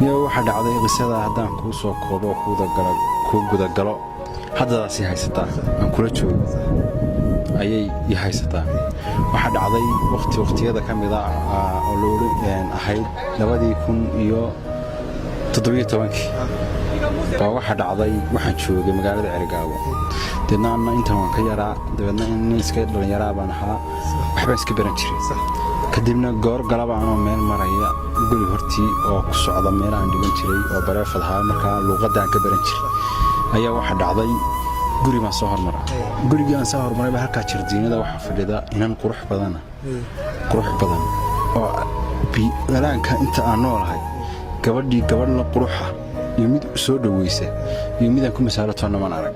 Iyo waxaa dhacday qisada haddaan kuu soo koobo oo kuu gudagalo, haddadaasii haysataa aan kula joogo ayay i haysataa. Waxaa dhacday waqti waqtiyada ka mida oo loodhan ahayd 2017-kii baa waxaa dhacday, waxaan joogay magaalada Ceerigaabo. Deedna anna intan waan ka yaraa, dabeedna nin iska dhallinyaraa baan ahaa, waxbaan iska baran jiray. Kadibna goor galaba anoo meel maraya guri hortii oo ku socda meelahaan dhigan jiray oo private ahaa, markaa luuqaddaan ka baran jiray, ayaa waxaa dhacday guri baan soo hormara. Gurigii aan soo hormarayba halkaa jardiinada waxaa fadhida inan qurux badana, qurux badan oo alaanka inta aan noolahay gabadhii gabadh la quruxa iyo mid soo dhoweysa iyo midaan ku masaalo toonna maan arag.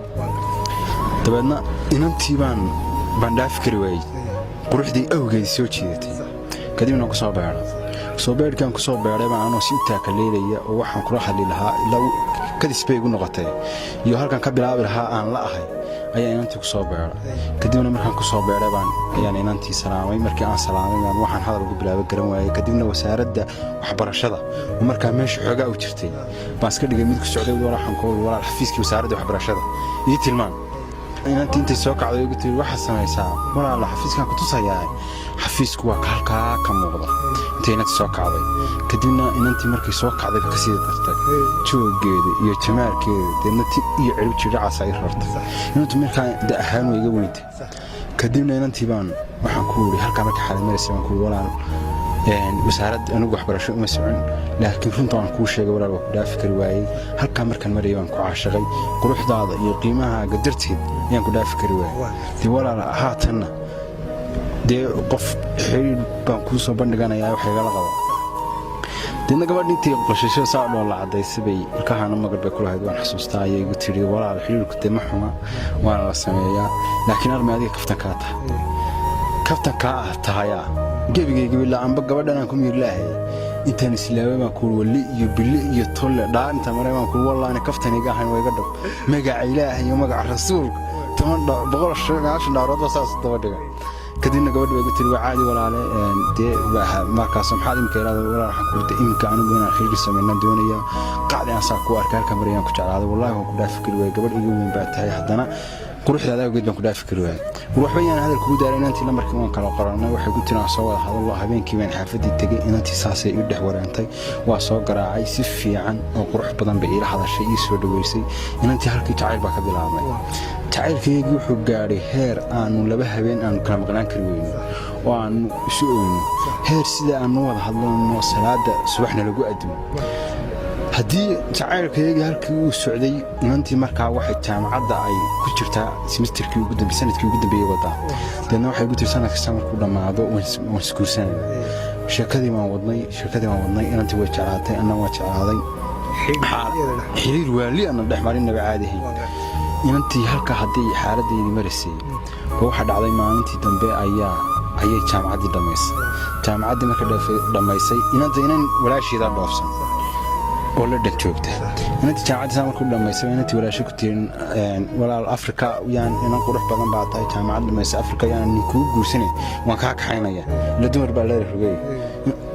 Dabeedna inantii baan dhaafi kari waayey, quruxdii awgeed soo jiidatay. Kadibna ku soo beedha, soo beedhkaan ku soo beedhay baan anoo si u taakaleelaya oo waxaan kula hadli lahaa ilaa kadis bay igu noqotay iyo halkan ka bilaabi lahaa aan la ahay ayaa inantii ku soo beedha. Kadibna markaan ku soo beedhay baan ayaan inantii salaamay. Markii aan salaamay baan waxaan hadal ugu bilaabo garan waayey. Kadibna Wasaaradda Waxbarashada oo markaa meesha xoogaa u jirtay baan iska dhigay mid ku socday. Waxaan ku walaal, xafiiskii Wasaaradda Waxbarashada ii tilmaan. Inantii intay soo kacday igu tiri, "Waxaad samaysaa walaala, xafiiskaan ku tusayaa, xafiisku waa halkaa ka muuqda." Intay inantii soo kacday, kadibna inantii markay soo kacdayba kasii dartay joogeeda iyo jamaalkeeda. Deedna ti iyo cirib jidhacaas ay rartay. Inantu markaa da ahaan way iga weyntay. Kadibna inantii baan waxaan ku uri halkaa marka xaalad maraysa baan ku uri, "Walaal, wasaarad anigu waxbarasho uma socon, laakiin runta waan kuu sheegay walaal, waa ku dhaafi kari waayey. Halkaa markaan marayay baan ku caashaqay, quruxdaada iyo qiimahaaga darteed ayaan ku dhaafi kari waayey. Dee walaal, haatanna dee qof xiriir baan kuu soo bandhiganayaa, wax igala qabo." Deedna gabadh intii qoshasho saa dhoo la cadaysay bay, ilkahana magar bay kulahayd, waan xasuustaa, ayay igu tiri, "Walaal, xiriirku dee ma xuma, waana la sameeyaa, laakiin armay adiga kaftankaa tahay, kaftankaa ah tahayaa gebigayga ilaa amba gabadhan aan ku miirlaahay." Intaan islaamay baan kuuri, "Walli iyo bille iyo tolle dhaar intaan maray," baan kuuri, "wallaani kaftan iga ahayn, waa iga dhab, magaca Ilaahay iyo magaca Rasuulka, 10 190 dhaarood ba saas daba dhigay." Kadibna gabadha bay igu tiri, "Waa caadi walaale, dee markaas maxaad imika idhahda?" "Walaal, waxaan ku iri iminka anigu inaan xiriir sameynaan doonayaa. Qacdi aan saa kuu arkay halka marayaan ku jeclaaday, wallahi waan ku dhaafi kari waayey. Gabadh iga weyn baa tahay, haddana quruxdaada awgeed baan ku dhaafi kari waayey." War waxba yaan hadal kugu daaray, inantii lambarkii waan kala qoranay. Waxay ku tiri aan soo wada hadallo. Habeenkii baan xaafaddii tegey. Inantii saasay ii dhex wareentay, waa soo garaacay, si fiican oo qurux badan bay iila hadashay, ii soo dhoweysay. Inantii halkii jacayl baa ka bilaabmay. Jacaylkaygii wuxuu gaadhay heer aanu 2 habeen aanu kala maqnaan kari weyno oo aanu isu oyno, heer sida aanu wada hadlano salaada subaxna lagu addimo. Haddii jacaylkaygii halkii uu socday, inantii markaa waxay jaamacadda ay ku jirtaa semesterkii ugu dambe, sanadkii ugu dambeeyey wadaa. Deedna waxay ugu tiri, sanad kasta markuu dhammaado waan isguursanayna. Sheekadii baan wadnay, sheekadii baan wadnay. Inantii way jeclaatay, anna waan jeclaaday. Xiriir waali ana dhex marinaba caadi ahayn. Inantii halka haddii xaaladdeydii maraysay ba waxaa dhacday maalintii dambe ayay jaamacaddii dhammaysay. Jaamacaddii marka dhammaysay, inanta inan walaasheedaa dhoofsan oo la dhan joogta. Inantii jaamacaddi saa markuu dhammaysay, inantii walaashe ku tirin, "Walaal, Afrika yaan, inan qurux badan baa tahay, jaamacad dhammaysay, Afrika yaan nin kugu guursanay, waan kaa kaxaynaya." Ila dumar baa leela rogay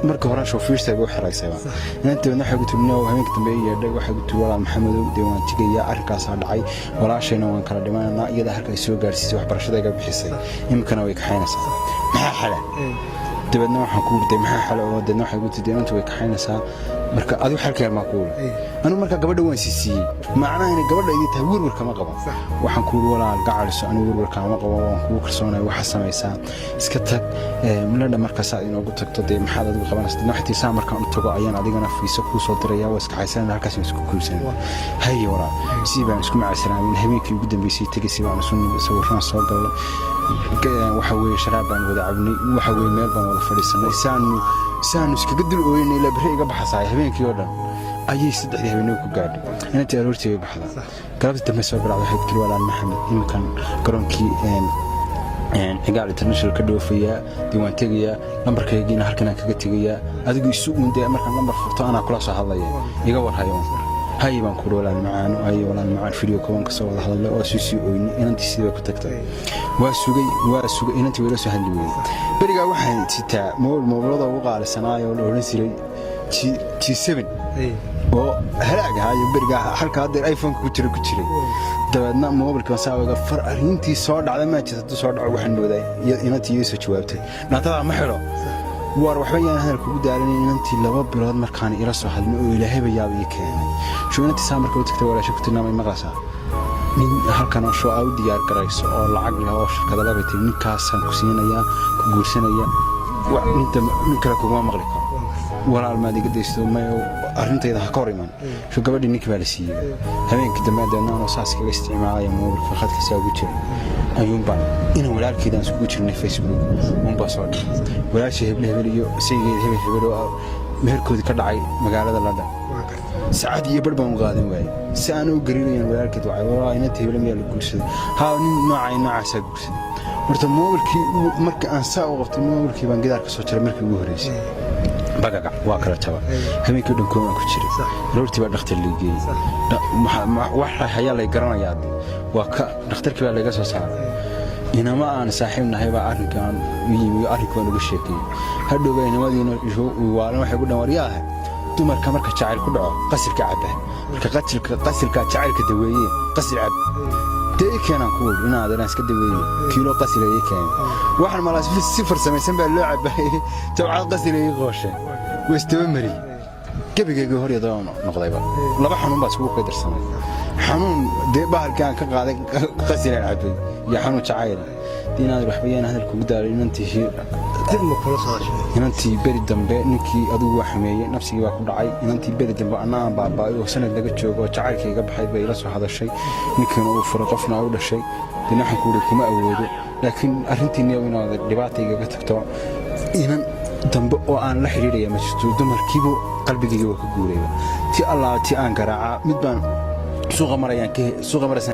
marka hore, shoofiirta bay u xiraysayba. Inantii wadna waxay ku tiri no, habeenka dambe ii yeedhay, waxay ku tiri, "Walaal Maxamedow, dee waan tegayaa, arrinkaasaa dhacay, walaashayna waan kala dhimananaa, iyada halka ay soo gaarsiisay, waxbarashada iga bixisay, iminkana way kaxaynaysaa, maxaa xala?" Dabeedna waxaan ku urday, "Maxaa xala?" Oo deedna waxay ku tiri, "Inantu way kaxaynaysaa, marka adigu xalkeen maa ku uri." Anigu markaa gabadha waan siisiiyey, macnaha inay gabadha idii tahay werwer kama qabo. Waxaan ku uri, "Walaal gacaliso, anigu werwer kaama qabo, waan kugu kalsoonaya. Waxaa samaysaa, iska tag London. Markaas aad inoogu tagto, dee maxaad adigu qabanaysa?" Deedna waxay tiri, "Saa markaan u tago ayaan adigana fiiso kuu soo diraya, waa iska xaysanana, halkaas waan isku guursanana." Haye walaal, sidii baan isku macasalaamin. Habeenkii ugu dambeysay tegay, si baan isu sawirraan soo galnay, waxa weeye sharaab baan wada cabnay, waxa weeye meel baan wada fadhiisanay, saanu iskaga dul ooynay ilaa berri iga baxasaay. Habeenkii oo dhan ayay saddexdii habeenimo ku gaadhay. Inantii aroortii bay baxdaa, galabtii dambe soo bilacday. Waxay ku tiri, "Walaal Maxamed, iminkan garoonkii Cigaal International ka dhoofayaa, dee waan tegayaa, lambarkaygiina halkan aan kaga tegayaa, adigu isu uun, dee markaan lambar furto anaa kula soo hadlaya, iga warhayo." "Hay," baan kuuri, "walaal macaano." "Hay walaal macaan." Video koban ka soo wada hadalnay oo sii ooynay. Inantii sidii bay ku tagtay. Waa sugay, waa sugay, inantii wayla soo hadli weyday. Berigaa waxaan sitaa mobilada ugu qaalisanaayoo la odhan jiray G7 oo halaag ahaayo beriga, halka haddeer iPhoneka ku jira ku jiray. Dabeedna moobilka masaawaga far arrintii soo dhacda maa jirta. Hadduu soo dhaco, waxaan moodaa inantii ii soo jawaabtay. Dhaantadaa ma xidho waar, waxba yaan hadal kugu daalin. Inantii 2 bilood markaan ila soo hadlin oo ilaahayba yaab ii keenay, shuu inantii saa marka u tagtay, walaasha ku tilmaamay, maqlaysaa nin halkan oo shoo aa u diyaar garayso oo lacag leh oo shirkada labay tiri, ninkaasaan ku siinayaa, ku guursanaya, nin kale kuguma maqli karo, walaal maad iga daysto? May, arrintayda ha ka hor iman. Shu gabadhii ninkii baa la siiyey. Habeenkii dambe deedna anoo saas kaga isticmaalaya moobilka, khadka saa ugu jira, ayuunbaan inan walaalkeydaan iskugu jirnay Facebook uunbaa soo dhigay, walaashii heble hebel iyo saygeeda hebel hebel oo meherkoodii ka dhacay magaalada London. Saacad iyo bar baan u qaadan waayey si aan u garinayan. Walaalkeed wacay, walaa inanta heble miyaa la guursaday? Haa, nin noocay noocaasaa guursaday. Horta moobilkii markii aan saa u qabtay, moobilkii baan gidaar ka soo jaray markii ugu horreysay, bagaga waa kala jaba. Habeenkii dhan koomaan ku jiray. Aroortii baa dhakhtar lii geeyey. Wax hayaa lay garanayaa, waa ka dhakhtarkii baa layga soo saaray. Inama aan saaxiib nahay baa arrinkaan u yimi, arrinka baan uga sheekeeyey. Hadhowba inamadiina waalan waxay ku dhan, waryaaha, dumarka marka jacayl ku dhaco qasilka cabba, marka qasilka qasilka jacaylka daweeye, qasil cab dee ii keenaan ku wuri inaad inaan iska daweeye. Kiilo qasila ii keenay. Waxaan malaa si farsamaysan baa loo cabaayey. Jabcad qasila ii qooshay, waa isdaba mariyey. Gebigayga hor yadoo noqdayba laba xanuun baa iskugu qaydarsamay: xanuun dee bahalkii aan ka qaaday qasilaan cabay iyo xanuun jacayla. Inaad waxba yaan hadal kugu daalay, inantii Dib ma kula soo hadashay? Inantii beri dambe ninkii adigu waa xumeeyey, nafsigii baa ku dhacay. Inantii beri dambe anna aan baaba'ay oo sanad laga joogo oo jacaylkii iga baxay bay ila soo hadashay. Ninkiina uu furay, qofna u dhashay. Dina waxaan ku uri kuma awoodo, laakiin arrintiina inaad dhibaata igaga tagto, inan dambe oo aan la xidhiidhaya ma jirto. Dumarkiibu qalbigayga waa ka guurayba. Ti allaa ti aan garaacaa, mid baan suuqa marayaan, suuqa maraysaan.